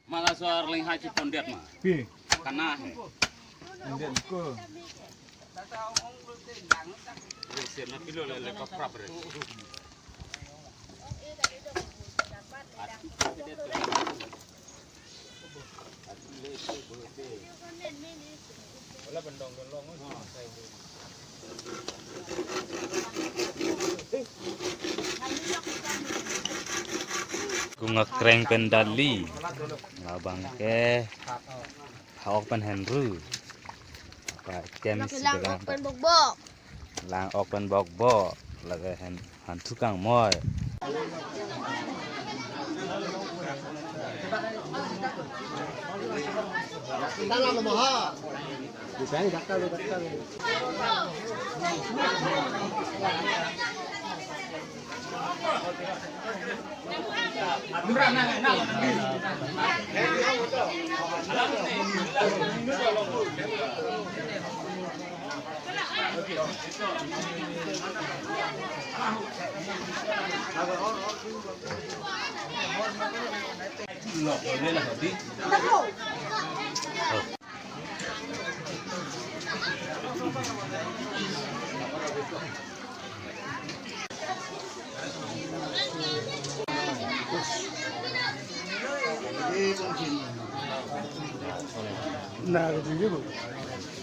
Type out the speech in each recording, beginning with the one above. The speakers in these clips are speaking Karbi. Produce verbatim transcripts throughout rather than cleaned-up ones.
Mala so arleng hai chipon det ma. Pi. Kana he. India ko. Sen na pilo le le paprap re. Kung akreng pen dali. Labang ke. Hok pen henru. Apa kem si lang dagang ok pen bokbok. Lang ok pen bokbok. Lake hen hantu kangmoi.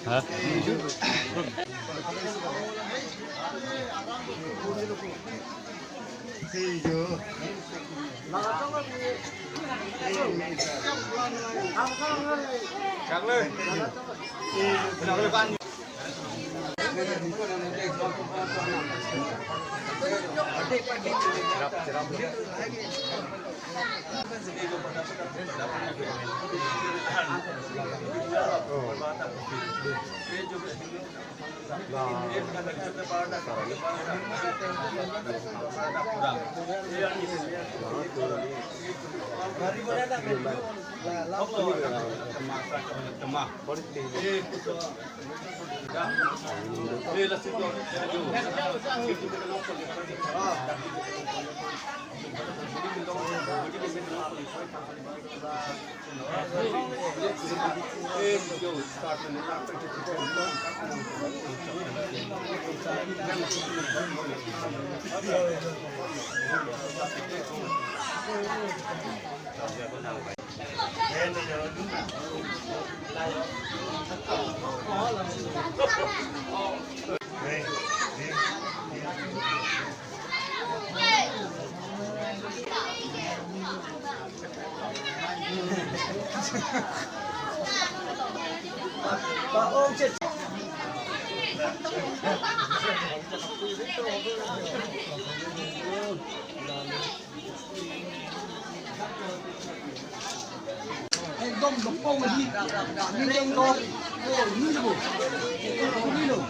Hah? একদম দপং আহি, আমি একদম লগ, অ, নি যাব। নি যাব।